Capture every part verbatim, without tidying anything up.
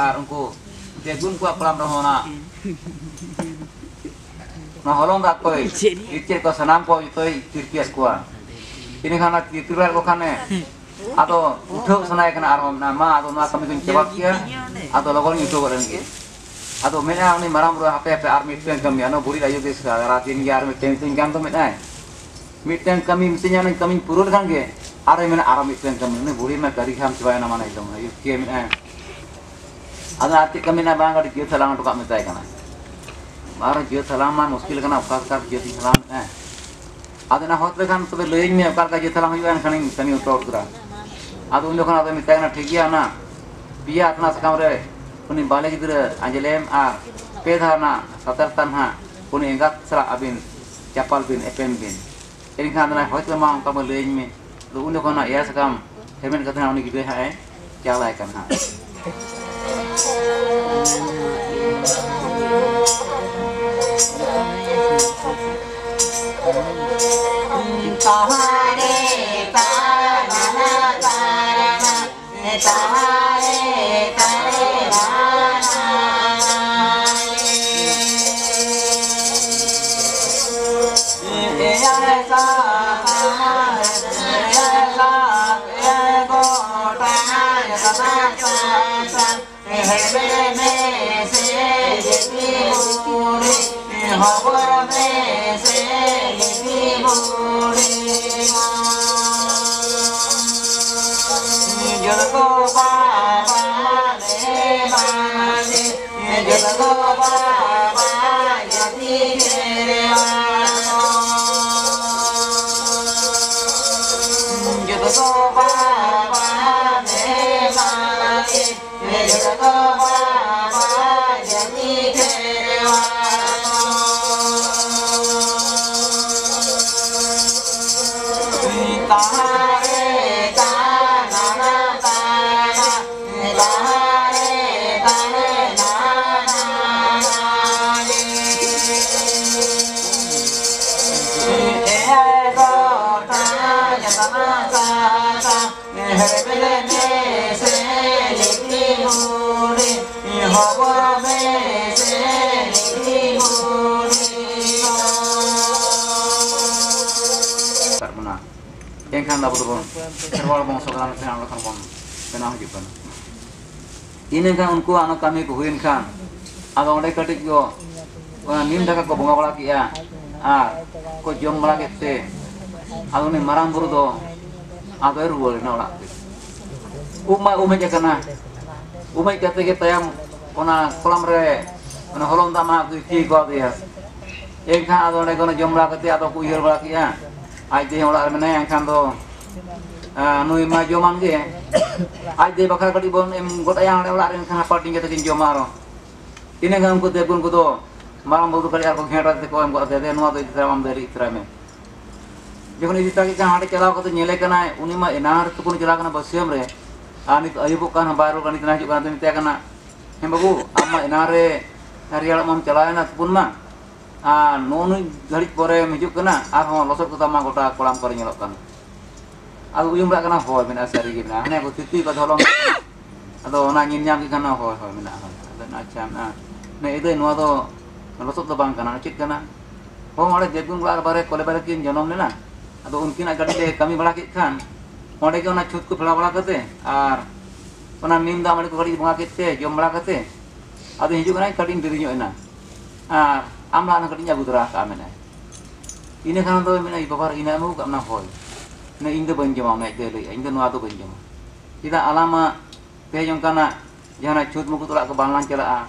ᱟᱨ ᱩᱱᱠᱩ ᱵᱮᱜᱩᱱ ᱠᱚᱣᱟᱜ ᱠᱚᱲᱟᱢ ᱨᱮᱦᱚᱸ ᱚᱱᱟ, ᱚᱱᱟ ᱦᱚᱞᱚᱝ ᱫᱟᱜ ᱠᱚᱭ ᱤᱨᱪᱤᱭᱮᱫ ᱠᱚᱣᱟ, ᱥᱟᱱᱟᱢ ᱠᱚ ᱡᱚᱛᱚᱭ ᱛᱤᱨᱯᱤᱭᱮᱫ ᱠᱚᱣᱟ᱾ ᱤᱱᱟᱹᱠᱷᱟᱱ ᱚᱱᱟ ᱛᱤᱨᱯᱤᱭᱮᱫ ᱠᱚ ᱠᱷᱟᱱᱮ, ᱟᱫᱚ ᱩᱴᱷᱟᱹᱣ ᱥᱟᱱᱟᱭᱮ ᱠᱟᱱᱟ ᱟᱨᱦᱚᱸ, ᱢᱮᱱᱟ, "ᱢᱟ, ᱟᱫᱚ ᱱᱚᱣᱟ ᱠᱟᱹᱢᱤ ᱠᱚᱧ ᱪᱟᱵᱟ ᱠᱮᱭᱟ, ᱟᱫᱚ ᱞᱚᱜᱚᱱ ᱤᱧ ᱩᱴᱷᱟᱹᱣ ᱜᱚᱫ ᱮᱱ ᱜᱮ᱾" ᱟᱫᱚ ᱢᱮᱱᱟ ᱩᱱᱤ ᱢᱟᱨᱟᱝ ᱵᱩᱨᱩ, "ᱦᱟᱯᱮ, ᱦᱟᱯᱮ, ᱟᱨ ᱢᱤᱫᱴᱟᱝ ᱠᱟᱹᱢᱤ, ᱟᱨ ᱱᱚᱣᱟ ᱵᱩᱲᱦᱤ ᱟᱭᱳ ᱜᱮ ᱥᱟᱨᱟ ᱫᱤᱱ ᱜᱮ ᱟᱨ ᱢᱤᱫᱴᱟᱝ ᱢᱤᱛᱟᱹᱧ ᱠᱟᱱ ᱫᱚ", ᱢᱮᱱᱟᱭ᱾ ᱢᱤᱫᱴᱟᱝ ᱠᱟᱹᱢᱤ ᱢᱤᱛᱟᱹᱧᱟ, ᱚᱱᱟᱧ ᱠᱟᱹᱢᱤᱧ ᱯᱩᱨᱟᱹᱣ ᱞᱮᱠᱷᱟᱱ ᱜᱮ ᱟᱨᱦᱚᱸ ᱢᱮᱱᱟ, "ᱟᱨᱦᱚᱸ ᱢᱤᱫᱴᱟᱝ ᱠᱟᱹᱢᱤ᱾" ᱩᱱᱤ ᱵᱩᱲᱦᱤ ᱢᱟ ᱠᱟᱹᱨᱤ ᱜᱷᱟᱢ ᱪᱟᱵᱟᱭᱮᱱᱟ, ᱢᱟᱱᱮ ᱮᱠᱫᱚᱢ ᱤᱭᱩᱠᱤᱭᱟᱹ ᱢᱮᱱᱟᱭ᱾ ᱟᱫᱚ ᱟᱨ ᱪᱮᱫ ᱠᱟᱹᱢᱤ ᱢᱮᱱᱟᱜᱼᱟ, ᱵᱟᱝ, ᱠᱟᱹᱴᱤᱡ ᱡᱟᱹᱛ ᱦᱟᱞᱟᱝ ᱦᱚᱴᱚ ᱠᱟᱜ ᱢᱮᱛᱟᱭ ᱠᱟᱱᱟ᱾ ᱟᱨ ᱡᱟᱹᱛ ᱦᱟᱞᱟᱝ ᱢᱟ ᱢᱩᱥᱠᱤᱞ ᱠᱟᱱᱟ, ᱚᱠᱟ ᱞᱮᱠᱟ ᱡᱟᱹᱛ ᱤᱧ ᱦᱟᱞᱟᱝ ᱢᱮ᱾ ᱟᱫᱚ ᱚᱱᱟ ᱦᱚᱛ ᱞᱮᱠᱷᱟᱱ ᱛᱚᱵᱮ ᱞᱟᱹᱭᱟᱹᱧ ᱢᱮ, ᱚᱠᱟ ᱞᱮᱠᱟ ᱡᱟᱹᱛ ᱦᱟᱞᱟᱝ ᱦᱩᱭᱩᱜᱼᱟ, ᱮᱱᱠᱷᱟᱱᱤᱧ ᱠᱟᱹᱢᱤ ᱚᱴᱚ ᱜᱚᱫ ᱠᱮᱫᱟ᱾ ᱟᱫᱚ ᱩᱱ ᱡᱚᱠᱷᱚᱱ ᱟᱫᱚ ᱢᱮᱛᱟᱭ ᱠᱟᱱᱟ, "ᱴᱷᱤᱠ ᱜᱮᱭᱟ, ᱚᱱᱟ ᱯᱮᱭᱟ ᱟᱛᱱᱟ ᱥᱟᱠᱟᱢ ᱨᱮ ᱩᱱᱤ ᱵᱟᱞᱮ ᱜᱤᱫᱽᱨᱟᱹ ᱟᱸᱡᱽᱞᱮᱭᱮᱢ ᱟᱨ ᱯᱮ ᱫᱷᱟᱣ ᱚᱱᱟ ᱥᱟᱛᱮᱨ ᱛᱟᱱᱦᱟ ᱩᱱᱤ ᱮᱸᱜᱟᱛ ᱥᱟᱞᱟᱜ ᱟᱹᱵᱤᱱ ᱪᱟᱯᱟᱞ ᱵᱤᱱ, ᱮᱯᱮᱢ ᱵᱤᱱ᱾ ᱮᱱᱠᱷᱟᱱ ᱟᱫᱚ ᱦᱳᱭ ᱛᱚᱵᱮ ᱢᱟ ᱚᱱᱠᱟ ᱢᱟ ᱞᱟᱹᱭᱟᱹᱧ ᱢᱮ᱾" ᱟᱫᱚ ᱩᱱ ᱡᱚᱠᱷᱚᱱ ᱚᱱᱟ ᱮᱭᱟᱭ ᱥᱟᱠᱟᱢ ᱦᱮᱨᱢᱮᱫ ᱠᱟᱛᱮ ᱦᱟᱸᱜ ᱩᱱᱤ ᱜᱤᱫᱽᱨᱟᱹ ᱦᱟᱸᱜ ᱮ ᱪᱟᱞᱟᱭ ᱠᱟᱱᱟ ᱦᱟᱸᱜ᱾ ᱟᱵᱚ ᱫᱚᱵᱚᱱ ᱠᱷᱮᱨᱣᱟᱲ ᱵᱚᱝᱥᱚ ᱠᱟᱱᱟ ᱢᱮᱱᱛᱮ ᱚᱸᱰᱮ ᱠᱷᱚᱱ ᱵᱚᱱ ᱵᱮᱱᱟᱣ ᱦᱤᱡᱩᱜ ᱠᱟᱱᱟ᱾ ᱤᱱᱟᱹ ᱠᱷᱟᱱ ᱩᱱᱠᱩᱣᱟᱜ ᱚᱱᱟ ᱠᱟᱹᱢᱤ ᱠᱚ ᱦᱩᱭᱮᱱ ᱠᱷᱟᱱ, ᱟᱫᱚ ᱚᱸᱰᱮ ᱠᱟᱹᱴᱤᱡ ᱠᱚ ᱚᱱᱟ ᱱᱤᱢ ᱫᱟᱠᱟ ᱠᱚ ᱵᱚᱸᱜᱟ ᱵᱟᱲᱟ ᱠᱮᱜᱼᱟ ᱟᱨ ᱠᱚ ᱡᱚᱢ ᱵᱟᱲᱟ ᱠᱮᱫ ᱛᱮ, ᱟᱫᱚ ᱩᱱᱤ ᱢᱟᱨᱟᱝ ᱵᱩᱨᱩ ᱫᱚ ᱟᱫᱚᱭ ᱨᱩᱣᱟᱹᱲ ᱮᱱᱟ ᱚᱲᱟᱜ ᱛᱮ᱾ ᱩᱢ ᱢᱟᱭ ᱩᱢ ᱦᱮᱡ ᱟᱠᱟᱱᱟ, ᱩᱢ ᱦᱮᱡ ᱠᱟᱛᱮ ᱜᱮ ᱛᱟᱭᱚᱢ ᱚᱱᱟ ᱠᱚᱲᱟᱢ ᱨᱮ ᱚᱱᱟ ᱦᱚᱞᱚᱝ ᱫᱟᱜ ᱢᱟ ᱤᱪᱤ ᱠᱟᱣᱫᱮᱭᱟ᱾ ᱮᱱᱠᱷᱟᱱ ᱟᱫᱚ ᱚᱸᱰᱮ ᱠᱷᱚᱱ ᱡᱚᱢ ᱵᱟᱲᱟ ᱠᱟᱛᱮ ᱟᱫᱚ ᱠᱚ ᱩᱭᱦᱟᱹᱨ ᱵᱟᱲᱟ ᱠᱮᱜᱼᱟ, ᱟᱡ ᱛᱮᱦᱮᱧ ᱚᱲᱟᱜ ᱨᱮ ᱢᱮᱱᱟᱭᱟ, ᱮᱱᱠᱷᱟᱱ ᱫᱚ ᱟᱨ ᱱᱩᱭ ᱢᱟ ᱡᱚᱢᱟᱱ ᱜᱮ, ᱟᱡ ᱫᱚ ᱵᱟᱠᱷᱨᱟ ᱠᱟᱹᱴᱤᱡ ᱵᱚᱱ ᱮᱢ ᱜᱚᱫ ᱟᱭᱟ ᱚᱸᱰᱮ ᱚᱲᱟᱜ ᱨᱮ, ᱮᱱᱠᱷᱟᱱ ᱦᱟᱯᱟᱴᱤᱧ ᱠᱟᱛᱮ ᱠᱤᱱ ᱡᱚᱢᱟ ᱟᱨᱚ᱾ ᱤᱱᱟᱹ ᱠᱷᱟᱱ ᱩᱱᱠᱩ ᱫᱮᱵ ᱜᱩᱱ ᱠᱚᱫᱚ ᱢᱟᱨᱟᱝ ᱵᱩᱨᱩ ᱠᱟᱹᱴᱤᱡ ᱟᱨ ᱠᱚ ᱜᱷᱮᱸᱴ ᱠᱟᱛᱮ ᱠᱚ ᱮᱢ ᱜᱚᱫ ᱟᱫᱮᱭᱟ, "ᱫᱮ, ᱱᱚᱣᱟ ᱫᱚ ᱤᱫᱤ ᱛᱟᱨᱟ ᱟᱢ ᱫᱚ ᱤᱫᱤ ᱛᱚᱨᱟᱭ ᱢᱮ᱾" ᱡᱚᱠᱷᱚᱱ ᱤᱫᱤ ᱛᱚᱨᱟ ᱠᱮᱫ ᱠᱷᱟᱱ ᱦᱟᱸᱰᱮ ᱪᱟᱞᱟᱣ ᱠᱟᱛᱮ ᱧᱮᱞᱮ ᱠᱟᱱᱟᱭ, ᱩᱱᱤ ᱢᱟ ᱮᱱᱟᱝ ᱨᱮ ᱛᱩᱯᱩᱱ ᱪᱟᱞᱟᱣ ᱠᱟᱱᱟ ᱵᱟᱹᱥᱭᱟᱹᱢ ᱨᱮ, ᱟᱨ ᱱᱤᱛ ᱟᱹᱭᱩᱵᱚᱜ ᱠᱟᱱ ᱵᱟᱭ ᱨᱩᱣᱟᱹᱲ ᱠᱟᱱᱟ, ᱱᱤᱛ ᱦᱤᱡᱩᱜ ᱠᱟᱱᱟ, ᱢᱮᱛᱟᱭ ᱠᱟᱱᱟ, "ᱦᱮᱸ ᱵᱟᱹᱵᱩ, ᱟᱢ ᱢᱟ ᱮᱱᱟᱝ ᱨᱮ ᱨᱮᱭᱟᱲᱚᱜ ᱢᱟᱢ ᱪᱟᱞᱟᱣᱮᱱᱟ ᱛᱩᱯᱩᱱ ᱢᱟ, ᱟᱨ ᱱᱚᱜᱼᱚ ᱱᱩᱭ ᱜᱷᱟᱹᱲᱤᱡ ᱯᱚᱨᱮᱢ ᱦᱤᱡᱩᱜ ᱠᱟᱱᱟ, ᱟᱨᱦᱚᱸ ᱞᱚᱥᱚᱫ ᱠᱚᱛᱟᱢ ᱢᱟ ᱜᱚᱴᱟ ᱠᱚᱲᱟᱢ ᱠᱚᱨᱮ ᱧᱮᱞᱚᱜ ᱠᱟᱱᱟ᱾" ᱟᱫᱚ ᱩᱭᱩᱝ ᱵᱟᱲᱟᱜ ᱠᱟᱱᱟ, ᱦᱳᱭ ᱢᱮᱱᱟᱜᱼᱟ, ᱥᱟᱹᱨᱤ ᱜᱮ ᱢᱮᱱᱟᱜᱼᱟ, ᱦᱟᱱᱮ ᱠᱚ ᱛᱤᱛᱤ ᱠᱚ ᱫᱷᱚᱞᱚᱝ᱾ ᱟᱫᱚ ᱚᱱᱟ ᱧᱮᱞ ᱧᱟᱢ ᱠᱮᱫ ᱠᱷᱟᱱ, ᱦᱳᱭ, ᱦᱳᱭ ᱢᱮᱱᱟᱜᱼᱟ, ᱦᱳᱭ᱾ ᱟᱫᱚ ᱟᱪᱪᱷᱟ ᱢᱮᱱᱟᱜᱼᱟ, ᱱᱮ ᱤᱫᱟᱹᱭ, ᱱᱚᱣᱟ ᱫᱚ ᱞᱚᱥᱚᱫ ᱫᱚ ᱵᱟᱝ ᱠᱟᱱᱟ, ᱪᱮᱫ ᱠᱟᱱᱟ? ᱦᱳᱭ, ᱚᱸᱰᱮ ᱫᱮᱵᱜᱩᱱ ᱚᱲᱟᱜ ᱨᱮ ᱵᱟᱨᱭᱟ ᱠᱚᱞᱮ ᱵᱟᱨᱭᱟ ᱠᱤᱱ ᱡᱚᱱᱚᱢ ᱞᱮᱱᱟ᱾ ᱟᱫᱚ ᱩᱱᱠᱤᱱᱟᱜ ᱜᱟᱹᱰᱤ ᱞᱮ ᱠᱟᱹᱢᱤ ᱵᱟᱲᱟ ᱠᱮᱫ ᱠᱷᱟᱱ, ᱚᱸᱰᱮ ᱜᱮ ᱚᱱᱟ ᱪᱷᱩᱛ ᱠᱚ ᱯᱷᱮᱲᱟᱣ ᱵᱟᱲᱟ ᱠᱟᱛᱮ ᱟᱨ ᱚᱱᱟ ᱱᱤᱢ ᱫᱟᱜ ᱢᱟᱹᱰᱤ ᱠᱚ ᱠᱟᱹᱴᱤᱡ ᱵᱚᱸᱜᱟ ᱠᱮᱫ ᱛᱮ ᱡᱚᱢ ᱵᱟᱲᱟ ᱠᱟᱛᱮ ᱟᱫᱚ ᱦᱤᱡᱩᱜ ᱠᱟᱱᱟᱭ, ᱠᱟᱹᱴᱤᱡ ᱤᱧ ᱰᱮᱨᱤ ᱧᱚᱜ ᱮᱱᱟ, ᱟᱨ ᱟᱢ ᱞᱟᱦᱟ ᱠᱟᱹᱴᱤᱡ ᱤᱧ ᱟᱹᱜᱩ ᱛᱚᱨᱟ ᱠᱟᱜᱼᱟ ᱢᱮᱱᱟᱭ᱾ ᱤᱱᱟᱹ ᱠᱷᱟᱱ ᱫᱚ ᱢᱮᱱᱟ, "ᱵᱟᱵᱟ ᱨᱮ, ᱤᱧ ᱟᱹᱜᱩ ᱠᱟᱜ ᱢᱮ᱾" "ᱦᱳᱭ, ᱤᱧ ᱫᱚ ᱵᱟᱹᱧ ᱡᱚᱢᱟ", ᱩᱱᱤ ᱟᱡ ᱫᱚᱭ ᱞᱟᱹᱭᱮᱜᱼᱟ, "ᱤᱧ ᱫᱚ ᱱᱚᱣᱟ ᱫᱚ ᱵᱟᱹᱧ ᱡᱚᱢᱟ᱾ ᱪᱮᱫᱟᱜ ᱟᱞᱟᱝ ᱢᱟ ᱛᱮᱦᱮᱧ ᱚᱱᱠᱟᱱᱟᱜ ᱡᱟᱦᱟᱱᱟᱜ ᱪᱷᱩᱛ ᱢᱩᱠᱩᱛ ᱚᱲᱟᱜ ᱠᱚ ᱵᱟᱝ ᱞᱟᱝ ᱪᱟᱞᱟᱜᱼᱟ,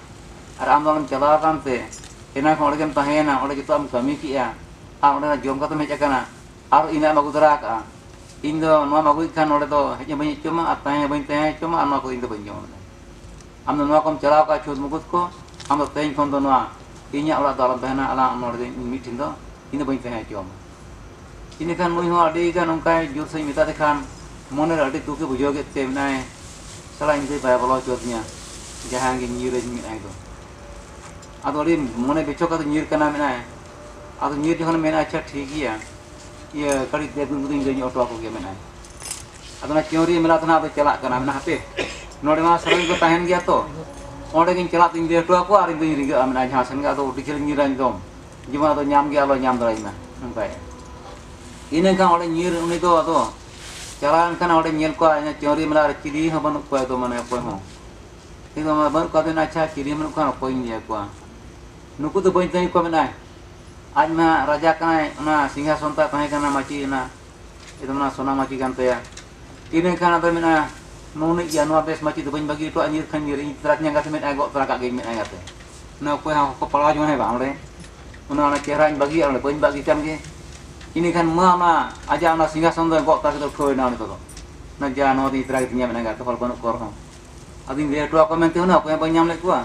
ᱟᱨ ᱟᱢ ᱫᱚ ᱚᱸᱰᱮᱢ ᱪᱟᱞᱟᱣ ᱟᱠᱟᱱ ᱛᱮ ᱮᱱᱟᱝ ᱠᱷᱚᱱ ᱚᱸᱰᱮ ᱜᱮᱢ ᱛᱟᱦᱮᱸᱭᱮᱱᱟ, ᱚᱸᱰᱮ ᱡᱚᱛᱚᱣᱟᱜ ᱮᱢ ᱠᱟᱹᱢᱤ ᱠᱮᱜᱼᱟ, ᱟᱨ ᱚᱸᱰᱮᱱᱟᱜ ᱡᱚᱢ ᱠᱟᱛᱮᱢ ᱦᱮᱡ ᱟᱠᱟᱱᱟ, ᱟᱨ ᱤᱱᱟᱹᱜ ᱮᱢ ᱟᱹᱜᱩ ᱛᱚᱨᱟ ᱟᱠᱟᱜᱼᱟ᱾ ᱤᱧ ᱫᱚ ᱱᱚᱣᱟᱢ ᱟᱹᱜᱩᱭᱮᱫ ᱠᱷᱟᱱ ᱱᱚᱸᱰᱮ ᱫᱚ ᱦᱮᱡ ᱦᱚᱸ ᱵᱟᱹᱧ ᱦᱮᱡ ᱦᱚᱪᱚ ᱟᱢᱟ ᱟᱨ ᱛᱟᱦᱮᱸ ᱦᱚᱸ ᱵᱟᱹᱧ ᱛᱟᱦᱮᱸ ᱦᱚᱪᱚ ᱟᱢᱟ, ᱟᱨ ᱱᱚᱣᱟ ᱠᱚᱫᱚ ᱤᱧ ᱫᱚ ᱵᱟᱹᱧ ᱡᱚᱢᱟ᱾" ᱟᱢ ᱫᱚ ᱱᱚᱣᱟ ᱠᱚᱢ ᱪᱟᱞᱟᱣ ᱠᱟᱜᱼᱟ, ᱪᱷᱩᱛ ᱢᱩᱠᱩᱛ ᱠᱚ, ᱟᱢ ᱫᱚ ᱛᱮᱦᱮᱧ ᱠᱷᱚᱱ ᱫᱚ ᱱᱚᱣᱟ ᱤᱧᱟᱹᱜ ᱚᱲᱟᱜ ᱫᱚ ᱟᱞᱚᱢ ᱛᱟᱦᱮᱱᱟ, ᱟᱞᱟᱝ ᱱᱚᱰᱮ ᱫᱚ ᱢᱤᱫ ᱴᱷᱮᱱ ᱫᱚ ᱤᱧ ᱫᱚ ᱵᱟᱹᱧ ᱛᱟᱦᱮᱸ ᱦᱚᱪᱚ ᱟᱢᱟ᱾ ᱤᱱᱟᱹ ᱠᱷᱟᱱ ᱱᱩᱭ ᱦᱚᱸ ᱟᱹᱰᱤ ᱜᱟᱱ ᱚᱱᱠᱟᱭ ᱡᱳᱨ ᱥᱟᱺᱦᱤᱡ ᱢᱮᱛᱟ ᱫᱮ ᱠᱷᱟᱱ ᱢᱚᱱᱮ ᱨᱮ ᱟᱹᱰᱤ ᱫᱩᱠ ᱮ ᱵᱩᱡᱷᱟᱹᱣ ᱠᱮᱫ ᱛᱮ ᱢᱮᱱᱟᱭ, "ᱥᱟᱞᱟ, ᱤᱧ ᱫᱚᱭ ᱵᱟᱭ ᱵᱚᱞᱚ ᱦᱚᱪᱚ ᱟᱹᱫᱤᱧᱟ, ᱡᱟᱦᱟᱸᱭ ᱜᱮ ᱧᱤᱨᱟᱹᱧ ᱢᱮᱱᱟᱭ ᱫᱚ᱾" ᱟᱫᱚ ᱟᱹᱰᱤ ᱢᱚᱱᱮ ᱵᱮᱪᱷᱚᱠ ᱠᱟᱛᱮ ᱧᱤᱨ ᱠᱟᱱᱟ ᱢᱮᱱᱟᱭ᱾ ᱟᱫᱚ ᱧᱤᱨ ᱡᱚᱠᱷᱚᱱ ᱢᱮᱱᱟ, "ᱟᱪᱪᱷᱟ ᱴᱷᱤᱠ ᱜᱮᱭᱟ, ᱤᱭᱟᱹ ᱠᱟᱹᱴᱤᱡ ᱫᱮᱵ ᱜᱩᱱ ᱠᱚᱫᱚᱧ ᱞᱟᱹᱭ ᱧᱚᱜ ᱦᱚᱴᱚ ᱟᱠᱚ ᱜᱮᱭᱟ" ᱢᱮᱱᱟᱭ᱾ ᱟᱫᱚ ᱚᱱᱟ ᱪᱟᱹᱣᱨᱤᱭᱟᱹ ᱢᱮᱞᱟ ᱫᱚ ᱱᱟᱦᱟᱜ ᱟᱫᱚ ᱪᱟᱞᱟᱜ ᱠᱟᱱᱟ, ᱢᱮᱱᱟ, "ᱦᱟᱯᱮ, ᱱᱚᱰᱮ ᱢᱟ ᱥᱟᱨᱟ ᱫᱤᱱ ᱠᱚ ᱛᱟᱦᱮᱱ ᱜᱮᱭᱟ ᱛᱚ, ᱚᱸᱰᱮ ᱜᱤᱧ ᱪᱟᱞᱟᱜ ᱛᱤᱧ ᱞᱟᱹᱭ ᱦᱚᱴᱚ ᱟᱠᱚᱣᱟ ᱟᱨ ᱤᱧ ᱫᱚᱧ ᱨᱤᱸᱜᱟᱹᱜᱼᱟ", ᱢᱮᱱᱟ, "ᱡᱟᱦᱟᱸ ᱥᱮᱱ ᱜᱮ ᱟᱫᱚ ᱟᱹᱰᱤ ᱡᱷᱟᱹᱞ ᱧᱤᱨᱟ ᱮᱠᱫᱚᱢ, ᱡᱮᱢᱚᱱ ᱟᱫᱚ ᱧᱟᱢ ᱜᱮ ᱟᱞᱚ ᱧᱟᱢ ᱫᱟᱲᱮᱭᱟᱹᱧ ᱢᱟ", ᱱᱚᱝᱠᱟᱭᱟ᱾ ᱤᱱᱟᱹ ᱠᱷᱟᱱ ᱚᱸᱰᱮ ᱧᱤᱨ, ᱩᱱᱤ ᱫᱚ ᱟᱫᱚ ᱪᱟᱞᱟᱣ ᱮᱱ ᱠᱷᱟᱱ ᱚᱸᱰᱮ ᱧᱮᱞ ᱠᱚᱣᱟ, ᱤᱱᱟᱹ ᱪᱟᱹᱣᱨᱤ ᱢᱮᱞᱟ ᱨᱮ ᱪᱤᱞᱤ ᱦᱚᱸ ᱵᱟᱹᱱᱩᱜ ᱠᱚᱣᱟ, ᱮᱠᱫᱚᱢ ᱢᱟᱱᱮ ᱚᱠᱚᱭ ᱦᱚᱸ ᱮᱠᱫᱚᱢ ᱵᱟᱹᱱᱩᱜ ᱠᱚᱣᱟ᱾ ᱟᱫᱚ ᱟᱪᱪᱷᱟ, ᱪᱤᱞᱤ ᱦᱚᱸ ᱵᱟᱹᱱᱩᱜ ᱠᱷᱟᱱ ᱚᱠᱚᱭᱤᱧ ᱞᱟᱹᱭ ᱟᱠᱚᱣᱟ? ᱱᱩᱠᱩ ᱫᱚ ᱵᱟᱹᱧ ᱛᱟᱹᱝᱜᱤ ᱠᱚᱣᱟ, ᱢᱮᱱᱟᱭ᱾ ᱟᱡ ᱢᱟ ᱨᱟᱡᱟ ᱠᱟᱱᱟᱭ, ᱚᱱᱟ ᱥᱤᱝᱦᱟᱥᱚᱱ ᱛᱟᱭ ᱛᱟᱦᱮᱸ ᱠᱟᱱᱟ ᱢᱟᱹᱪᱤ, ᱚᱱᱟ ᱮᱠᱫᱚᱢ ᱚᱱᱟ ᱥᱚᱱᱟ ᱢᱟᱹᱪᱤ ᱠᱟᱱ ᱛᱟᱭᱟ᱾ ᱤᱱᱟᱹ ᱠᱷᱟᱱ ᱟᱫᱚ ᱢᱮᱱᱟ, ᱱᱩᱱᱤᱡ ᱜᱮᱭᱟ, ᱱᱚᱣᱟ ᱵᱮᱥ ᱢᱟᱹᱪᱤ ᱫᱚ ᱵᱟᱹᱧ ᱵᱟᱹᱜᱤ ᱦᱚᱴᱚᱣᱟᱜ, ᱧᱤᱨ ᱠᱷᱟᱱ ᱧᱤᱨ, ᱤᱧ ᱛᱟᱨᱟᱠ ᱧᱟᱸᱜᱟ ᱛᱮ ᱢᱮᱱᱟᱭ ᱜᱚᱜ ᱛᱟᱨᱟ ᱠᱟᱜ ᱜᱮᱧ ᱢᱮᱱᱟᱭ ᱜᱟᱛᱮ᱾ ᱚᱱᱟ ᱚᱠᱚᱭ ᱦᱚᱸ ᱠᱚ ᱯᱟᱲᱟᱣ ᱡᱚᱝ ᱦᱮᱸ ᱵᱟᱝ ᱚᱸᱰᱮ, ᱚᱱᱟ, ᱚᱱᱟ ᱪᱮᱦᱨᱟᱧ ᱵᱟᱹᱜᱤᱭᱟ ᱚᱸᱰᱮ, ᱵᱟᱹᱧ ᱵᱟᱹᱜᱤ ᱠᱟᱢ ᱜᱮ᱾ ᱤᱱᱟᱹ ᱠᱷᱟᱱ ᱢᱟ ᱚᱱᱟ ᱟᱡᱟᱜ ᱚᱱᱟ ᱥᱤᱝᱦᱟᱥᱚᱱ ᱫᱚ ᱜᱚᱜ ᱛᱟᱨᱟ ᱠᱟᱛᱮ ᱩᱴᱷᱟᱹᱣ ᱮᱱᱟ ᱩᱱᱤ ᱫᱚ᱾ ᱚᱱᱟ ᱡᱟ, ᱱᱚᱣᱟ ᱫᱚ ᱤᱧ ᱛᱟᱨᱟ ᱜᱮᱛᱤᱧᱟ ᱢᱮᱱᱟᱭ ᱜᱟᱛᱮ, ᱦᱚᱲ ᱵᱟᱹᱱᱩᱜ ᱠᱚ ᱨᱮᱦᱚᱸ᱾ ᱟᱫᱚᱧ ᱞᱟᱹᱭ ᱦᱚᱴᱚ ᱟᱠᱚᱣᱟ ᱢᱮᱱᱛᱮ ᱦᱩᱱᱟᱹᱝ ᱚᱠᱚᱭ ᱦᱚᱸ ᱵᱟᱹᱧ ᱧᱟᱢ ᱞᱮᱫ ᱠᱚᱣᱟ᱾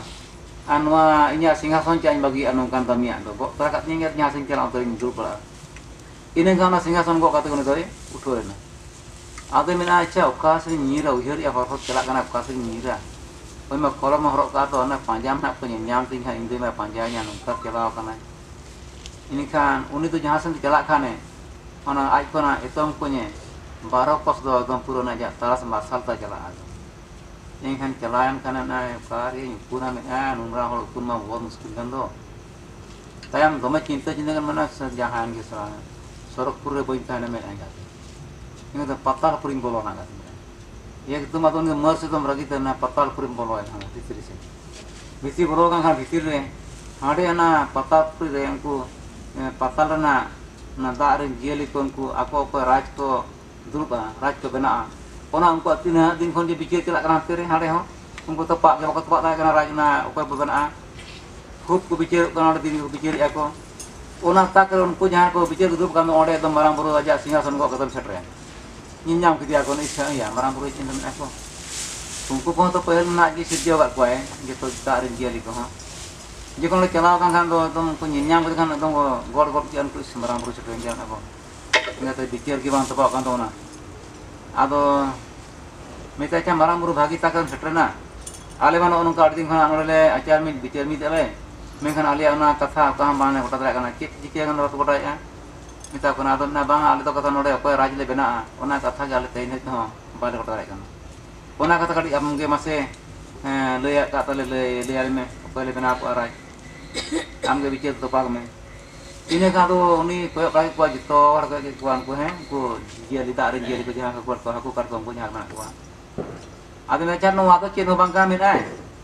ᱟᱨ ᱱᱚᱣᱟ ᱤᱧᱟᱹᱜ ᱥᱤᱝᱦᱟᱥᱚᱱ ᱪᱮᱫ ᱤᱧ ᱵᱟᱹᱜᱤᱭᱟᱜᱼᱟ, ᱱᱚᱝᱠᱟᱱ ᱫᱟᱢᱤᱭᱟᱜ ᱫᱚ ᱜᱚᱜ ᱛᱟᱨᱟ ᱠᱟᱜ ᱛᱤᱧ ᱜᱮᱭᱟ, ᱡᱟᱦᱟᱸ ᱥᱮᱫ ᱤᱧ ᱪᱟᱞᱟᱜ ᱚᱱᱛᱮ ᱨᱤᱧ ᱫᱩᱲᱩᱵ ᱵᱟᱲᱟᱜᱼᱟ᱾ ᱤᱱᱟᱹ ᱠᱷᱟᱱ ᱚᱱᱟ ᱥᱤᱝᱦᱟᱥᱚᱱ ᱜᱚᱜ ᱠᱟᱛᱮ ᱩᱱᱤ ᱫᱚᱭ ᱩᱴᱷᱟᱹᱣ ᱮᱱᱟ᱾ ᱟᱫᱚᱭ ᱢᱮᱱᱟ, ᱟᱪᱪᱷᱟ, ᱚᱠᱟ ᱥᱮᱫ ᱤᱧ ᱧᱤᱨᱟ, ᱩᱭᱦᱟᱹᱨᱮᱜᱼᱟ, ᱦᱚᱨ ᱦᱚᱨ ᱪᱟᱞᱟᱜ ᱠᱟᱱᱟ, ᱚᱠᱟ ᱥᱮᱫ ᱤᱧ ᱧᱤᱨᱟ? ᱦᱳᱭ ᱢᱟ, ᱠᱚᱞᱚᱢ ᱦᱚᱨᱚᱜ ᱠᱟᱜᱼᱟ ᱛᱚ, ᱚᱱᱟ ᱯᱟᱸᱡᱟ ᱢᱮᱱᱟᱜ ᱠᱚ, ᱧᱮᱞ ᱧᱟᱢ ᱛᱤᱧ ᱦᱟᱸᱜ, ᱤᱧ ᱫᱚᱭ ᱢᱟ ᱯᱟᱸᱡᱟᱭᱤᱧᱟ, ᱱᱚᱝᱠᱟ ᱪᱟᱞᱟᱣ ᱠᱟᱱᱟᱭ᱾ ᱤᱱᱟᱹᱠᱷᱟᱱ ᱩᱱᱤ ᱫᱚ ᱡᱟᱦᱟᱸ ᱥᱮᱫ ᱪᱟᱞᱟᱜ ᱠᱷᱟᱱᱮ, ᱚᱱᱟ ᱟᱡ ᱠᱷᱚᱱᱟᱜ ᱮᱛᱚᱢ ᱠᱚᱧᱮ ᱵᱟᱨᱚ ᱠᱚᱥ ᱫᱚ ᱮᱠᱫᱚᱢ ᱯᱩᱨᱟᱹ ᱚᱱᱟ ᱟᱡᱟᱜ ᱛᱟᱨᱟᱥ ᱢᱟᱨᱥᱟᱞ ᱛᱟᱭ ᱪᱟᱞᱟᱜᱼᱟ᱾ ᱮᱱᱠᱷᱟᱱ ᱪᱟᱞᱟᱣᱮᱱ ᱠᱷᱟᱱᱮ ᱚᱱᱟ ᱚᱠᱟᱨᱮᱧ ᱩᱠᱩᱱᱟ ᱢᱮᱱᱟ, ᱱᱚᱝᱨᱟ ᱦᱚᱲ ᱩᱠᱩᱱ ᱢᱟ ᱵᱚᱦᱩᱛ ᱢᱩᱥᱠᱤᱞ ᱠᱟᱱ ᱫᱚ᱾ ᱛᱟᱭᱚᱢ ᱫᱚᱢᱮ ᱪᱤᱱᱛᱟᱹ ᱪᱤᱱᱛᱟᱹ ᱠᱟᱱ ᱢᱮᱱᱟ, ᱥᱮ ᱡᱟᱦᱟᱸᱭᱮᱱ ᱜᱮ ᱥᱟᱞᱟ, ᱥᱚᱨᱚᱜᱽᱯᱩᱨ ᱨᱮ ᱵᱟᱹᱧ ᱛᱟᱦᱮᱱᱟ ᱢᱮᱱᱟᱭ ᱜᱟᱛᱮ᱾ ᱤᱧ ᱫᱚ ᱯᱟᱛᱟᱞᱯᱩᱨᱤᱧ ᱵᱚᱞᱚᱱᱟ ᱜᱟᱛᱮ᱾ ᱮᱠᱫᱚᱢ ᱟᱫᱚ ᱩᱱᱤ ᱫᱚ ᱢᱟᱹᱨ ᱥᱮᱫᱚᱢ ᱨᱟᱹᱜᱤ ᱛᱮ ᱚᱱᱟ ᱯᱟᱛᱟᱞᱯᱩᱨᱤᱢ ᱵᱚᱞᱚᱭᱮᱱᱟ ᱵᱷᱤᱛᱨᱤ ᱥᱮᱫ᱾ ᱵᱷᱤᱛᱨᱤ ᱵᱚᱞᱚ ᱟᱠᱟᱱ ᱠᱷᱟᱱ ᱵᱷᱤᱛᱤᱨ ᱨᱮ ᱦᱟᱸᱰᱮ ᱚᱱᱟ ᱯᱟᱛᱟᱞᱯᱩᱨᱤ ᱨᱮ ᱩᱱᱠᱩ, ᱮ, ᱯᱟᱛᱟᱞ ᱨᱮᱱᱟᱜ ᱚᱱᱟ ᱫᱟᱜ ᱨᱮᱱ ᱡᱤᱭᱟᱹᱞᱤ ᱠᱚ ᱩᱱᱠᱩ ᱟᱠᱚ ᱚᱠᱚᱭ ᱨᱟᱡᱽ ᱠᱚ ᱫᱩᱲᱩᱵᱼᱟ, ᱨᱟᱡᱽ ᱠᱚ ᱵᱮᱱᱟᱜᱼᱟ᱾ ᱚᱱᱟ ᱩᱱᱠᱩᱣᱟᱜ ᱛᱤᱱᱟᱹᱜ ᱫᱤᱱ ᱠᱷᱚᱱ ᱡᱮ ᱵᱤᱪᱟᱹᱨ ᱪᱟᱞᱟᱜ ᱠᱟᱱᱟ ᱦᱟᱱᱛᱮ ᱨᱮ ᱦᱟᱸᱰᱮ ᱦᱚᱸ, ᱩᱱᱠᱩ ᱛᱚᱯᱟᱜ ᱜᱮ ᱵᱟᱠᱚ ᱛᱚᱯᱟᱜ ᱫᱟᱲᱮᱭᱟᱜ ᱠᱟᱱᱟ, ᱨᱟᱡᱽ ᱚᱱᱟ ᱚᱠᱚᱭ ᱵᱚ ᱵᱮᱱᱟᱜᱼᱟ᱾ ᱠᱷᱩᱵ ᱠᱚ ᱵᱤᱪᱟᱹᱨᱚᱜ ᱠᱟᱱᱟ, ᱚᱸᱰᱮ ᱫᱤᱱ ᱜᱮᱠᱚ ᱵᱤᱪᱟᱹᱨᱮᱜᱼᱟ ᱠᱚ᱾ ᱚᱱᱟ ᱛᱟᱠ ᱨᱮ ᱩᱱᱠᱩ ᱡᱟᱦᱟᱸᱭ ᱠᱚ ᱵᱤᱪᱟᱹᱨ ᱠᱚ ᱫᱩᱲᱩᱵ ᱠᱟᱱ ᱫᱚ, ᱚᱸᱰᱮ ᱮᱠᱫᱚᱢ ᱢᱟᱨᱟᱝ ᱵᱩᱨᱩ ᱟᱡᱟᱜ ᱥᱤᱝᱦᱟᱥᱚᱱ ᱜᱚᱜ ᱠᱟᱛᱮᱢ ᱥᱮᱴᱮᱨᱮᱱ᱾ ᱧᱮᱞ ᱧᱟᱢ ᱠᱮᱫᱮᱭᱟ ᱠᱚ, ᱤᱪᱪᱷᱟ ᱤᱭᱟᱹ, ᱢᱟᱨᱟᱝ ᱵᱩᱨᱩ ᱪᱮᱫ ᱢᱮᱱᱟᱜ ᱠᱚ᱾ ᱩᱱᱠᱩ ᱠᱚᱦᱚᱸ ᱛᱚ ᱯᱟᱹᱦᱤᱞ ᱨᱮᱱᱟᱜ ᱜᱮ ᱥᱤᱨᱡᱟᱹᱣ ᱟᱠᱟᱫ ᱠᱚᱣᱟᱭ, ᱡᱚᱛᱚ ᱫᱟᱜ ᱨᱮᱱ ᱡᱤᱭᱟᱹᱞᱤ ᱠᱚᱦᱚᱸ᱾ ᱡᱚᱠᱷᱚᱱ ᱞᱮ ᱪᱟᱞᱟᱣ ᱟᱠᱟᱱ ᱠᱷᱟᱱ ᱫᱚ ᱮᱠᱫᱚᱢ ᱩᱱᱠᱩ ᱧᱮᱞ ᱧᱟᱢ ᱠᱮᱫᱮ ᱠᱷᱟᱱ ᱮᱠᱫᱚᱢ ᱠᱚ ᱜᱚᱲ ᱜᱚᱲ ᱠᱮᱜᱼᱟ, ᱩᱱᱠᱩ ᱢᱟᱨᱟᱝ ᱵᱩᱨᱩ ᱥᱮᱴᱮᱨᱮᱱ ᱜᱮᱭᱟ ᱚᱱᱟ ᱠᱚ᱾ ᱤᱱᱟᱹᱛᱮ ᱵᱤᱪᱟᱹᱨ ᱜᱮ ᱵᱟᱝ ᱛᱚᱯᱟᱜ ᱠᱟᱱ ᱛᱟᱵᱚᱱᱟ᱾ ᱟᱫᱚ ᱢᱮᱛᱟᱭ ᱠᱷᱟᱱ, ᱢᱟᱨᱟᱝ ᱵᱩᱨᱩ ᱵᱷᱟᱹᱜᱤ ᱛᱟᱠ ᱨᱮᱢ ᱥᱮᱴᱮᱨᱮᱱᱟ, ᱟᱞᱮ ᱢᱟ ᱱᱚᱜᱼᱚ ᱱᱚᱝᱠᱟ ᱟᱹᱰᱤ ᱫᱤᱱ ᱠᱷᱚᱱᱟᱜ ᱱᱚᱰᱮ ᱞᱮ ᱟᱪᱟᱨ ᱢᱤᱫ ᱵᱤᱪᱟᱹᱨ ᱢᱤᱫ ᱟᱞᱮ, ᱢᱮᱱᱠᱷᱟᱱ ᱟᱞᱮᱭᱟᱜ ᱚᱱᱟ ᱠᱟᱛᱷᱟ ᱚᱠᱟ ᱦᱚᱸ ᱵᱟᱝᱞᱮ ᱜᱚᱴᱟ ᱫᱟᱲᱮᱭᱟᱜ ᱠᱟᱱᱟ, ᱪᱮᱫ ᱪᱤᱠᱟᱹ ᱠᱟᱱᱟ ᱵᱟᱯᱮ ᱜᱚᱴᱟᱭᱮᱫᱼᱟ? ᱢᱮᱛᱟ ᱠᱚ ᱠᱟᱱᱟ, ᱟᱫᱚ ᱢᱮᱱᱟ, ᱵᱟᱝ, ᱟᱞᱮ ᱫᱚ ᱠᱟᱛᱷᱟ ᱱᱚᱰᱮ ᱚᱠᱚᱭ ᱨᱟᱡᱽ ᱞᱮ ᱵᱮᱱᱟᱜᱼᱟ, ᱚᱱᱟ ᱠᱟᱛᱷᱟ ᱜᱮ ᱟᱞᱮ ᱛᱮᱦᱮᱧ ᱫᱷᱟᱹᱵᱤᱡ ᱦᱚᱸ ᱵᱟᱞᱮ ᱜᱚᱴᱟ ᱫᱟᱲᱮᱭᱟᱜ ᱠᱟᱱᱟ᱾ ᱚᱱᱟ ᱠᱟᱛᱷᱟ ᱠᱟᱹᱴᱤᱡ ᱟᱢ ᱜᱮ ᱢᱟᱥᱮ, ᱮᱸ, ᱞᱟᱹᱭ ᱟᱠᱟᱫ ᱛᱟᱞᱮ, ᱞᱟᱹᱭ, ᱞᱟᱹᱭ ᱟᱞᱮ ᱢᱮ, ᱚᱠᱚᱭ ᱞᱮ ᱵᱮᱱᱟᱣ ᱠᱚᱜᱼᱟ ᱨᱟᱡᱽ? ᱟᱢ ᱜᱮ ᱵᱤᱪᱟᱹᱨ ᱛᱚᱯᱟᱜᱽ ᱢᱮ᱾ ᱤᱱᱟᱹ ᱠᱷᱟᱱ ᱫᱚ ᱩᱱᱤ ᱠᱚᱭᱚᱜ ᱵᱟᱲᱟ ᱠᱮᱫ ᱠᱚᱣᱟ, ᱡᱚᱛᱚ ᱦᱚᱲ ᱠᱚᱭᱚᱜ ᱠᱮᱫ ᱠᱚᱣᱟ, ᱩᱱᱠᱩ, ᱦᱮᱸ, ᱩᱱᱠᱩ ᱡᱤᱭᱟᱹᱞᱤ, ᱫᱟᱜ ᱨᱮᱱ ᱡᱤᱭᱟᱹᱞᱤ ᱠᱚ, ᱡᱟᱦᱟᱸ ᱠᱚ, ᱦᱟᱹᱠᱩ ᱠᱟᱴᱠᱚᱢ ᱠᱚ ᱡᱟᱦᱟᱸ ᱢᱮᱱᱟᱜ ᱠᱚᱣᱟ᱾ ᱟᱫᱚ ᱢᱮᱱᱫᱟ, "ᱟᱪᱪᱷᱟ, ᱱᱚᱣᱟ ᱫᱚ ᱪᱮᱫ ᱦᱚᱸ ᱵᱟᱝ ᱠᱟᱱᱟ", ᱢᱮᱱᱟᱭ᱾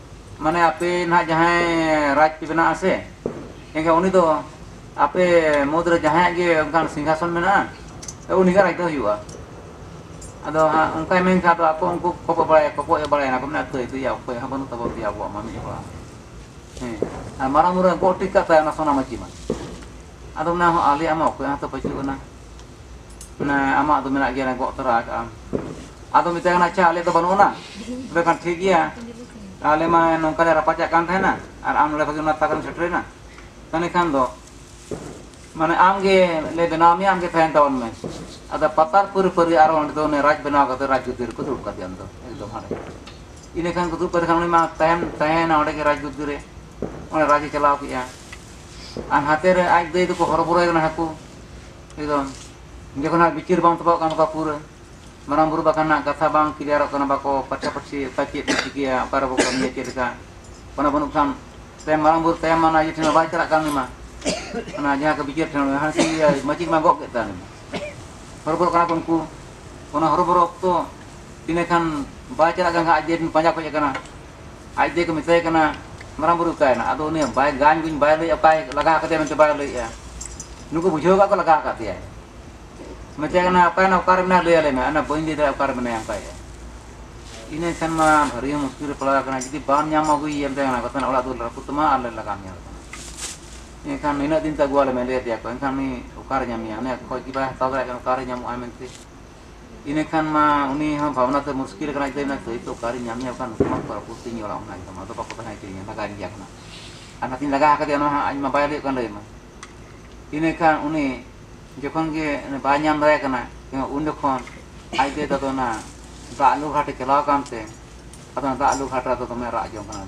ᱢᱟᱱᱮ, ᱟᱯᱮ ᱱᱟᱦᱟᱜ ᱡᱟᱦᱟᱸᱭ ᱨᱟᱡᱽ ᱯᱮ ᱵᱮᱱᱟᱜᱼᱟ ᱥᱮ, ᱮᱱᱠᱷᱟᱱ ᱩᱱᱤ ᱫᱚ ᱟᱯᱮ ᱢᱩᱫᱽᱨᱮ ᱡᱟᱦᱟᱸᱭᱟᱜ ᱜᱮ ᱚᱱᱠᱟᱱ ᱥᱤᱝᱦᱟᱥᱚᱱ ᱢᱮᱱᱟᱜᱼᱟ, ᱩᱱᱤ ᱜᱮ ᱨᱟᱡᱽ ᱫᱚ ᱦᱩᱭᱩᱜᱼᱟ᱾ ᱟᱫᱚ ᱦᱟᱸᱜ ᱚᱱᱠᱟᱭ ᱢᱮᱱ ᱠᱷᱟᱱ ᱫᱚ ᱟᱠᱚ ᱩᱱᱠᱩ ᱠᱚᱠᱚ ᱵᱟᱲᱟᱭᱟ, ᱠᱚᱠᱚᱭ ᱵᱟᱲᱟᱭᱟ, ᱠᱚ ᱢᱮᱱᱟ, "ᱛᱟᱹᱭ, ᱛᱟᱹᱭ, ᱚᱠᱚᱭ ᱦᱚᱸ ᱵᱟᱹᱱᱩᱜ ᱛᱟᱵᱚᱱ ᱛᱮ ᱟᱵᱚᱣᱟᱜ ᱢᱟ ᱢᱤᱫ ᱦᱚᱲᱟᱜ ᱦᱚᱸ᱾" ᱦᱮᱸ, ᱟᱨ ᱢᱟᱨᱟᱝ ᱵᱩᱨᱩ ᱜᱚᱜ ᱴᱷᱤᱠ ᱠᱟᱜ ᱛᱟᱭᱟ ᱚᱱᱟ ᱥᱚᱱᱟ ᱢᱟᱹᱪᱤ ᱢᱟ᱾ ᱟᱫᱚ ᱢᱮᱱᱟ, "ᱦᱚᱸ, ᱟᱞᱮᱭᱟᱜ ᱢᱟ ᱚᱠᱚᱭᱟᱜ ᱦᱚᱸᱛᱚ ᱵᱟᱹᱪᱩᱜ ᱟᱱᱟ, ᱢᱟᱱᱮ ᱟᱢᱟᱜ ᱫᱚ ᱢᱮᱱᱟᱜ ᱜᱮᱭᱟ, ᱜᱚᱜ ᱛᱚᱨᱟ ᱟᱠᱟᱜ ᱟᱢ᱾" ᱟᱫᱚ ᱢᱮᱛᱟᱭ ᱠᱟᱱᱟ, "ᱟᱪᱪᱷᱟ, ᱟᱞᱮ ᱫᱚ ᱵᱟᱹᱱᱩᱜ ᱟᱱᱟ, ᱛᱚᱵᱮ ᱠᱷᱟᱱ ᱴᱷᱤᱠ ᱜᱮᱭᱟ, ᱟᱞᱮ ᱢᱟ ᱱᱚᱝᱠᱟ ᱞᱮ ᱨᱟᱯᱟᱪᱟᱜ ᱠᱟᱱ ᱛᱟᱦᱮᱱᱟ, ᱟᱨ ᱟᱢ ᱱᱚᱰᱮ ᱠᱷᱚᱱ ᱚᱱᱟ ᱛᱟᱠ ᱨᱮᱢ ᱥᱮᱴᱮᱨᱮᱱᱟ, ᱛᱟᱦᱚᱞᱮ ᱠᱷᱟᱱ ᱫᱚ ᱢᱟᱱᱮ ᱟᱢ ᱜᱮ ᱞᱮ ᱵᱮᱱᱟᱣ ᱢᱮᱭᱟ, ᱟᱢ ᱜᱮ ᱛᱟᱦᱮᱱ ᱛᱟᱵᱚᱱ ᱢᱮ᱾" ᱟᱫᱚ ᱯᱟᱛᱟᱨ ᱯᱟᱹᱨᱤ ᱯᱟᱹᱨᱤ ᱟᱨᱚ ᱚᱸᱰᱮ ᱫᱚ ᱚᱱᱮ ᱨᱟᱡᱽ ᱵᱮᱱᱟᱣ ᱠᱟᱛᱮ ᱨᱟᱡᱽ ᱜᱟᱹᱫᱤ ᱨᱮᱠᱚ ᱫᱩᱲᱩᱵ ᱠᱟᱫᱮᱭᱟ ᱩᱱᱤ ᱫᱚ, ᱮᱠᱫᱚᱢ ᱦᱟᱸᱰᱮ᱾ ᱤᱱᱟᱹ ᱠᱷᱟᱱ ᱠᱚ ᱫᱩᱲᱩᱵ ᱠᱟᱫᱮ ᱠᱷᱟᱱ ᱩᱱᱤ ᱢᱟ ᱛᱟᱦᱮᱱ, ᱛᱟᱦᱮᱸᱭᱮᱱᱟ ᱚᱸᱰᱮ ᱜᱮ ᱨᱟᱡᱽ ᱜᱟᱹᱫᱤ ᱨᱮ, ᱚᱸᱰᱮ ᱨᱟᱡᱽ ᱮ ᱪᱟᱞᱟᱣ ᱠᱮᱜᱼᱟ᱾ ᱟᱨ ᱦᱟᱛᱮ ᱨᱮ ᱟᱡ ᱫᱟᱹᱭ ᱫᱚᱠᱚ ᱦᱚᱨᱚᱵᱚᱨᱚᱭ ᱠᱟᱱᱟ ᱦᱟᱹᱠᱩ, ᱮᱠᱫᱚᱢ᱾ ᱡᱚᱠᱷᱚᱱ ᱦᱟᱸᱜ ᱵᱤᱪᱟᱹᱨ ᱵᱟᱝ ᱛᱚᱯᱟᱜ ᱠᱟᱱ ᱛᱟᱠᱚᱣᱟ ᱯᱩᱨᱟᱹ, ᱢᱟᱨᱟᱝ ᱵᱩᱨᱩ ᱵᱟᱠᱷᱟᱱ ᱦᱟᱸᱜ ᱠᱟᱛᱷᱟ ᱵᱟᱝ ᱠᱞᱤᱭᱟᱨᱚᱜ ᱠᱟᱱᱟ, ᱵᱟᱠᱚ ᱯᱟᱪᱷᱟ ᱯᱟᱹᱪᱷᱤ ᱚᱠᱟ ᱪᱮᱫ ᱠᱚ ᱪᱤᱠᱟᱹᱭᱟ, ᱚᱠᱟ ᱨᱮᱵᱚ ᱠᱟᱹᱢᱤᱭᱟ, ᱪᱮᱫ ᱞᱮᱠᱟ, ᱚᱱᱟ ᱵᱟᱹᱱᱩᱜ ᱠᱷᱟᱱ ᱛᱟᱭᱚᱢ ᱢᱟᱨᱟᱝ ᱵᱩᱨᱩ ᱛᱟᱭᱚᱢ ᱢᱟ ᱚᱱᱟ ᱤᱭᱟᱹ ᱴᱷᱮᱱ ᱢᱟ ᱵᱟᱭ ᱪᱟᱞᱟᱜ ᱠᱟᱱ ᱩᱱᱤ ᱢᱟ, ᱚᱱᱟ ᱡᱟᱦᱟᱸ ᱠᱚ ᱵᱤᱪᱟᱹᱨ ᱴᱷᱮᱱ, ᱦᱟᱱᱮ ᱤᱭᱟᱹ ᱢᱟᱹᱪᱤ ᱢᱟ ᱜᱚᱜ ᱠᱮᱫ ᱛᱟᱭ ᱩᱱᱤ ᱢᱟ᱾ ᱦᱚᱨᱚᱵᱚᱨᱚᱜ ᱠᱟᱱᱟ ᱠᱚ ᱩᱱᱠᱩ, ᱚᱱᱟ ᱦᱚᱨᱚᱵᱚᱨᱚ ᱚᱠᱛᱚ ᱤᱱᱟᱹ ᱠᱷᱟᱱ ᱵᱟᱭ ᱪᱟᱞᱟᱜ ᱠᱟᱱ ᱠᱷᱟᱱ ᱟᱡ ᱫᱟᱹᱭ ᱴᱷᱮᱱ ᱯᱟᱸᱡᱟ ᱠᱷᱚᱡ ᱠᱟᱱᱟ, ᱟᱡ ᱫᱟᱹᱭ ᱠᱚ ᱢᱮᱛᱟᱭ ᱠᱟᱱᱟ, "ᱢᱟᱨᱟᱝ ᱵᱩᱨᱩ ᱚᱠᱟᱭᱮᱱᱟ?" ᱟᱫᱚ ᱩᱱᱤ ᱵᱟᱭ ᱜᱟᱱ ᱜᱩᱱ ᱵᱟᱭ ᱞᱟᱹᱭᱮᱫᱼᱟ, ᱚᱠᱟᱭ ᱞᱟᱜᱟ ᱟᱠᱟᱫᱮᱭᱟ ᱢᱮᱱᱛᱮ ᱵᱟᱭ ᱞᱟᱹᱭᱮᱫᱼᱟ, ᱱᱩᱠᱩ ᱵᱩᱡᱷᱟᱹᱣ ᱠᱟᱜ ᱠᱚ ᱞᱟᱜᱟ ᱟᱠᱟᱫ ᱫᱮᱭᱟᱭ᱾ ᱢᱮᱛᱟᱭ ᱠᱟᱱᱟ, "ᱚᱠᱟᱭᱮᱱᱟ, ᱚᱠᱟᱨᱮ ᱢᱮᱱᱟᱭᱟ, ᱞᱟᱹᱭ ᱟᱞᱮ ᱢᱮ, ᱚᱱᱟ ᱵᱟᱹᱧ ᱞᱟᱹᱭ ᱫᱟᱲᱮᱭᱟᱜᱼᱟ ᱚᱠᱟᱨᱮ ᱢᱮᱱᱟᱭᱟ", ᱚᱱᱠᱟᱭᱮᱫᱼᱟ᱾ ᱤᱱᱟᱹ ᱠᱷᱟᱱ ᱢᱟ ᱵᱷᱟᱹᱨᱤ ᱦᱚᱸ ᱢᱩᱥᱠᱤᱞ ᱨᱮ ᱯᱟᱲᱟᱣ ᱟᱠᱟᱱᱟ, ᱡᱩᱫᱤ ᱵᱟᱢ ᱧᱟᱢ ᱟᱹᱜᱩᱭᱮᱭᱟ ᱢᱮᱛᱟᱭ ᱠᱟᱱᱟ, ᱵᱟᱠᱷᱟᱱ ᱚᱲᱟᱜ ᱫᱩᱣᱟᱹᱨ ᱨᱟᱹᱯᱩᱫ ᱛᱟᱢᱟ ᱟᱨ ᱞᱮ ᱞᱟᱜᱟ ᱢᱮᱭᱟ ᱵᱟᱠᱷᱟᱱ᱾ ᱮᱱᱠᱷᱟᱱ ᱱᱤᱱᱟᱹᱜ ᱫᱤᱱ ᱛᱮ ᱟᱹᱜᱩ ᱟᱞᱮ ᱢᱮ, ᱞᱟᱹᱭ ᱟᱫᱮᱭᱟ ᱠᱚ, ᱮᱱᱠᱷᱟᱱ ᱩᱱᱤ ᱚᱠᱟᱨᱮ ᱧᱟᱢᱮᱭᱟ, ᱩᱱᱤ ᱠᱷᱚᱡ ᱜᱮ ᱵᱟᱭ ᱦᱟᱛᱟᱣ ᱫᱟᱲᱮᱭᱟᱜ ᱠᱟᱱᱟ, ᱚᱠᱟᱨᱮ ᱧᱟᱢᱚᱜᱼᱟ ᱢᱮᱱᱛᱮ᱾ ᱤᱱᱟᱹ ᱠᱷᱟᱱ ᱢᱟ ᱩᱱᱤ ᱦᱚᱸ ᱵᱷᱟᱵᱽᱱᱟ ᱛᱮ ᱢᱩᱥᱠᱤᱞ ᱟᱠᱟᱱᱟ, ᱤᱧ ᱫᱚ ᱢᱮᱱᱟ, "ᱛᱟᱹᱭ ᱛᱚ ᱚᱠᱟᱨᱮᱧ ᱧᱟᱢᱮᱭᱟ, ᱵᱟᱠᱷᱟᱱ ᱱᱩᱠᱩ ᱢᱟ ᱠᱚ ᱨᱟᱹᱯᱩᱫ ᱛᱤᱧ ᱚᱲᱟᱜ ᱠᱷᱚᱱᱟᱜ ᱮᱠᱫᱚᱢ, ᱟᱫᱚ ᱵᱟᱠᱚ ᱛᱟᱦᱮᱸ ᱦᱚᱪᱚᱭᱤᱧᱟ, ᱞᱟᱜᱟᱣᱤᱧ ᱜᱮᱭᱟ ᱠᱚ ᱱᱟᱜ᱾ ᱟᱨ ᱱᱟᱛᱮᱧ ᱞᱟᱜᱟ ᱟᱠᱟᱫᱮᱭᱟ, ᱚᱱᱟ ᱦᱚᱸ ᱟᱡ ᱢᱟ ᱵᱟᱭ ᱞᱟᱹᱭᱚᱜ ᱠᱟᱱ ᱞᱟᱹᱭ ᱢᱟ᱾" ᱤᱱᱟᱹ ᱠᱷᱟᱱ ᱩᱱᱤ ᱡᱚᱠᱷᱚᱱ ᱜᱮ ᱵᱟᱭ ᱧᱟᱢ ᱫᱟᱲᱮᱭᱟᱜ ᱠᱟᱱᱟ, ᱩᱱ ᱡᱚᱠᱷᱚᱱ ᱟᱡ ᱫᱚ ᱟᱫᱚ ᱚᱱᱟ ᱫᱟᱜ ᱞᱩ ᱜᱷᱟᱴᱮ ᱪᱟᱞᱟᱣ ᱟᱠᱟᱱ ᱛᱮ, ᱟᱫᱚ ᱚᱱᱟ ᱫᱟᱜ ᱞᱩ ᱜᱷᱟᱴ ᱨᱮ ᱟᱫᱚ ᱫᱚᱢᱮ ᱨᱟᱜ ᱡᱚᱝ ᱠᱟᱱᱟ᱾